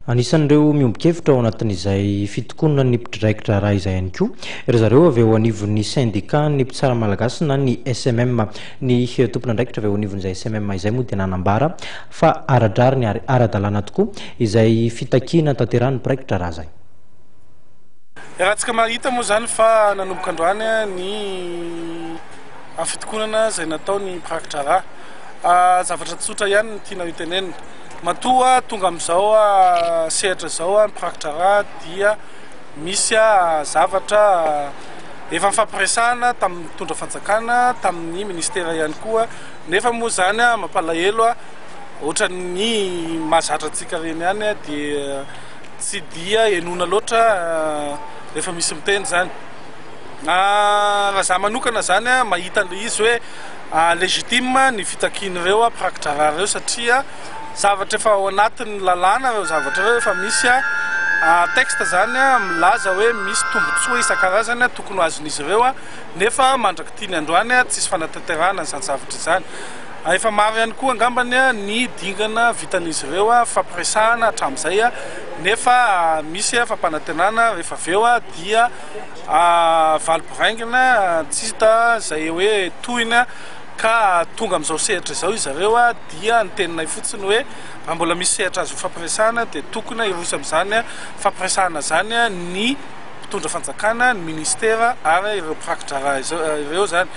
Anisan'ireo miombon-kevitra ao anatin'izay fitokonan'ny mpiraiki-draharaha izay ihany koa ry zareo avy eo anivon'ny syndicat ny mpitsara malagasy na ny SMM. Ny tompon'andraikitra avy eo anivon'izay SMM izay moa dia nanambara fa ara-drariny ary ara-dalàna tokoa izay fitakiana tanterahin'ny mpiraiki-draharaha izay. Iarahantsika mahita moa izany fa nanomboka androany ny fitokonana izay nataon'ny mpirakidraharaha. Zavatra tsotra ihany no tiana hotenenina. Matoa tonga amin'izao sehatra izao ny mpirakidraharaha dia misy zavatra efa nifampiresahana tamin'ny mpitondra fanjakana, tamin'ny ministera ihany koa. Nefa moa izany mampalahelo, ohatran'ny mahazatra antsika ireny ihany dia tsy dia henoina loatra rehefa misy miteny izany. Raha za manokana izany mahita an'ilay izy hoe légitime ny fitakian'ireo mpirakidraharaha ireo satria zavatra efa ao anatin'ny lalàna ireo zavatra ireo, efa misy texte izany milaza hoe misy tombontsoa isan-karazany tokony ho azon'izy ireo nefa mandrak'ity ny androany tsisy fanatanterahana an'izany zavatra izany. Efa maro ihany koa angambany ny dingana vitan'izy ireo fampiresahana hatramin'izay nefa misy fampanantenana rehefa avy eo dia valy boraingina tsy hita izay hoe tohiny ka tonga amin'izao sehatra izao izy ireo dia ny teninay fotsiny hoe raha mbola misy sehatra azo fampiresahana dia tokony hiroso amin'izany fampiresahana izany ny mpitondra fanjakana, ny ministera ary ireo mpirakidraharaha ireo izany.